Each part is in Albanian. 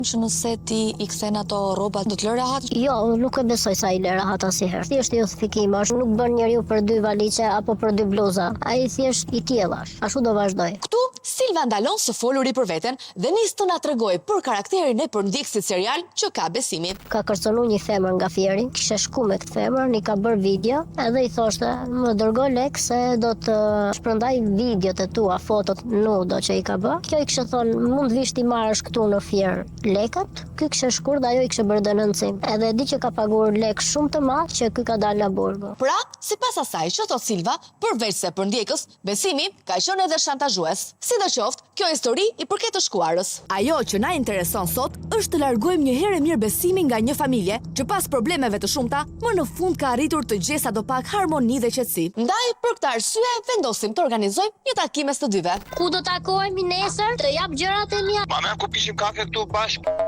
Që nëse ti i kthen ato rroba, do të lërë rahat? Jo, nuk e besoj se ai lë rahat asnjëherë. Thjesht justifikim është, nuk bën njeriu për dy valixhe apo për dy bluza. Ai thjesht i tillë është. Ashtu do vazhdojë. Këtu, Silva ndalon së foluri për veten dhe nis të na tregojë për karakterin e përndjekësit serial që ka Besimi. Ka kërcënu një femër nga Fieri, kishte shku me këtë femër, i ka bërë video edhe i thoshte më dërgo lek se do të shpërndaj videot e tua, fotot nudo që i ka bë. Kjo i kishte thonë mund të vish t'i marrësh këtu në Fier lekët, ky kishte shku dhe ajo i kishte bërë denoncim. Edhe e di që ka pagur lek shumë të madh që ky ka dalë nga burgu. Pra, sipas asaj që thotë Silva, përveçse përndjekës, Besimi ka qenë edhe shantazhues. Sidoqoftë, kjo histori i përket të shkuarës. Ajo që na intereson sot është të largojmë një herë e mirë Besimin nga një familje që pas problemeve të shumta, më në fund ka arritur të gjejë sadopak harmoni dhe qetësi. Ndaj, për këtë arsye, vendosim të organizojmë një takim mes të dyve. Ku do takohemi nesër? Të jap gjërat e mia. Ma merr ku pishim kafe këtu bashkë.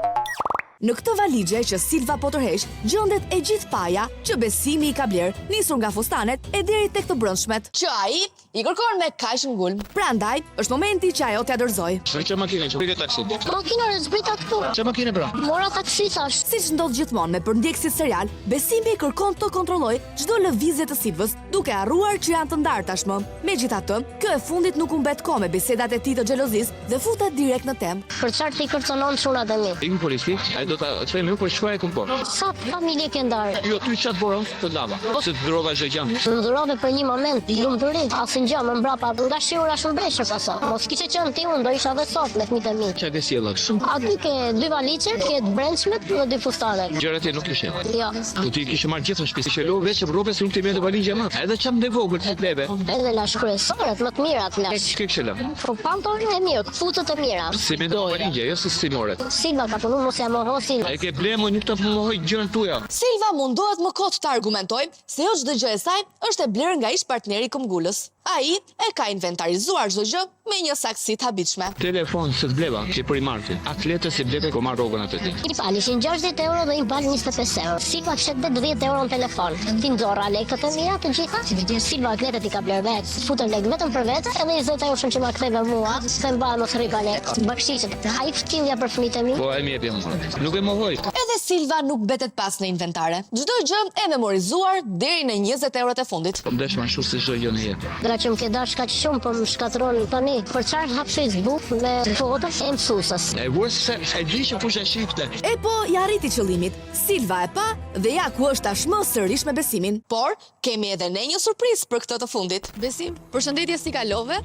Në këtë valixhe që Silva po tërheq, gjendet e gjithë paja që Besimi i ka blerë, nisur nga fustanet e deri tek të brendshmet, që ai i kërkon me kaq ngulm. Prandaj, është momenti që ajo t'ia dorëzojë. Në çfarë makine që prike taksi? Makina re zbrita këtu. Çfarë makine pra? Mora taksi thash. Siç ndodh gjithmonë me përndjekësit serialë, Besimi kërkon të kontrollojë çdo lëvizje të Silvës, duke harruar që janë të ndarë tashmë. Megjithatë, kjo e fundit nuk humbet kohë me bisedat e tij të xhelozisë dhe futet direkt në temë. Për çfarë ti kërcënon çunat e mi? Iku polici, ai do ta themi unë, por shkruaj ku po. Sa familje ke ndarë? Jo, ty çfarë të bëra unë? Të ndava. Se të dhurova çdo gjë. Më dhurove për një moment lumturi, asnjë gjë më mbrapa, nga shiu rashë në breshër pastaj. Mos kishe qenë ti, unë do isha dhe sot me fëmijët e mi. Çfarë ke sjellë kështu? Aty ke dy valixhe, ke të brendshmet dhe dy fustanet. Gjërat e nuk kishe. Jo. Po ti kishe marrë gjithë në shtëpi. Kishe lënë vetëm rroba se nuk t'i merrte valixhja më. Edhe çantën e vogël të bleve. Edhe lash kryesoret më të mirat lash. Ç'ke kishe lënë? Po pantallona e mirë, këpucët e mira. Si me do valixhja, jo se si more. Silva ka punu mos ja moho Silva. E ke ble mo nuk ta mohoj gjënë tuja. Silva mundohet më kot të argumentojë se jo çdo gjë e saj është e blerë nga ish-partneri këmbëngulës. Ai e ka inventarizuar çdo gjë me një saktësi të habitshme. Telefon s'e të bleva, që për i marrë ti. Atlete s'e bleve, po marr rrogën atë ti. Një palë ishin 60 euro dhe një palë 25 euro. Silva kishte 80 euro në telefon. T'i nxorra lekët e mia të gjitha. Silva atletet i ka blerë vetë. Futën lekë vetëm për vete, edhe 20 euro që ma ktheve mua, se mba mos rri pa lekë. Bakshishet. A i ftilja për fëmijët e mi? Po e mi e mua. Nuk e mohoj. Edhe Silva nuk mbetet pas në inventare. Çdo gjë e memorizuar deri në 20 eurot e fundit. Po më desh ma shumë se çdo gjë në jetë. Nga që më ke dashur kaq shumë po më shkatërron tani për çfarë hap Facebook me foto e mësueses. E vure se e di që kush e shifte. E po ia arriti qëllimit, Silva e pa dhe ja ku është tashmë sërish me Besimin. Por, kemi edhe ne një surprizë për këtë të fundit. Besim, përshëndetje si kalove?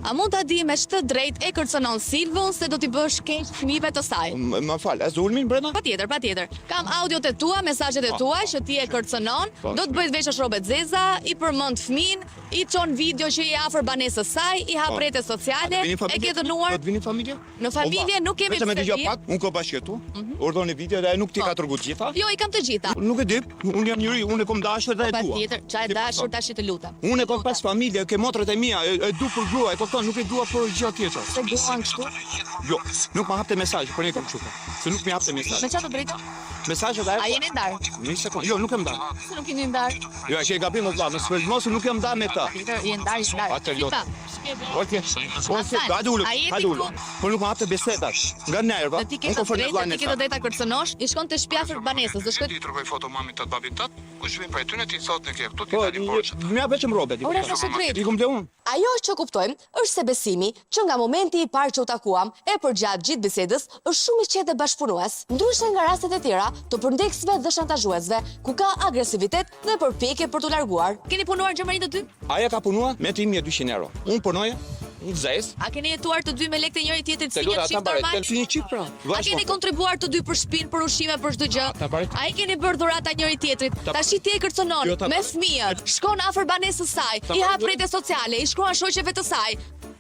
A mund ta di me ç'të drejtë e kërcënon Silvën se do t'i bësh keq fëmijëve të saj? Më fal, a zulmin brenda? Patjetër, patjetër. Kam audiot e tua, mesazhet e tua që ti e kërcënon, do të bëj të veshësh rrobe të zeza, i përmend fëmijën, i çon video që je afër banesës saj, i hap rrjete sociale, e ke dënuar. Do të vini në familje? Në familje nuk kemi pse të vijmë. Pak, unë kam bashkëjetu, mhm. urdhoni video dhe nuk t'i ka tregu të gjitha. Jo, i kam të gjitha. Nuk e di, unë jam njeri, unë e kom dashur dhe e dua. Patjetër, ça e dashur tash të lutem. Unë e kom pas familje, ke motrat e mia, e, e du për grua, e kupton, nuk e dua për gjë tjetër. Se duan kështu? Jo, nuk ma hapte mesazh, por ne kom kështu. Se nuk mi hapte mesazh. Me çfarë të drejtë? Mesazhet ajo. A jeni ndarë? Një sekond. Jo, nuk jam ndarë. Se nuk jeni ndarë? Jo, e ke gabim o vlla, mos mos nuk jam ndarë me ta. Patjetër, je ndarë, je ndarë. Atë lot. Okej. Ose hajde ulu, hajde ulu. Po nuk ma hapte bisedat. Nga nerva. Ti ke të drejtë, ti ke të drejtë ta kërcënosh, i shkon te shtëpia afër banesës, do shkoj. Ti tregoj foto mamit tat babit tat, kush vjen prej tyne ti thotë ne ke këtu ti dalin borxhet. Po, më vetëm rrobet. Ore, sa drejt. I kom ble unë. Ajo që kuptojmë është se Besimi, që nga momenti i parë që u takuam, e përgjatë gjithë bisedës, është shumë i qetë dhe bashkëpunues. Ndryshe nga rastet e tjera të përndjekësve dhe shantazhuesve, ku ka agresivitet dhe përpjekje për t'u larguar. Keni punuar në Gjermani të dy? Ajo ka punuar me 3200 euro. Unë punoja në zezë. A keni jetuar të dy me lekët e njëri tjetrit si një çift normal? Si një çift pra. A keni kontribuar të dy për shpinë, për ushqime, për çdo gjë? A i keni bërë dhurata njëri tjetrit? Tashi ti e kërcënon jo, me fëmijët, shkon afër banesës saj, i hap rrjete sociale, i shkruan shoqeve të saj.